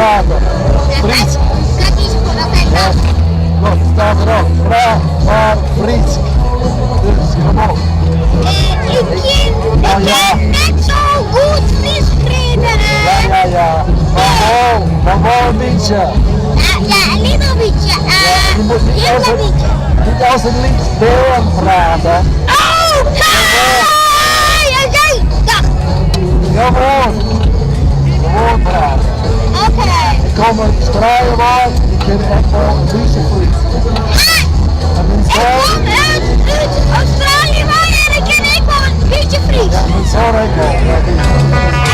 prate. Frysk. Ja, dat staat erop. Praat mar Frysk. Dus kom op. Ik Nou ja. kin net sa goed Frysk prate. Ja, ja, ja. Maar wel, maar wel een beetje. Ja, een little beetje. Je moet niet Heel als klein een, beetje. niet als een lyts bern prate. Oh, oké. Dag. Jawel. Gewoon praten. Oké. Ik kom uit Australië wei, ik kin echt wol in bytsje Frysk. En myn Ik soan, kom uit Australië wei en ik ken ek wol in bytsje Frysk. Ja, myn soan ek wol. Ja, die.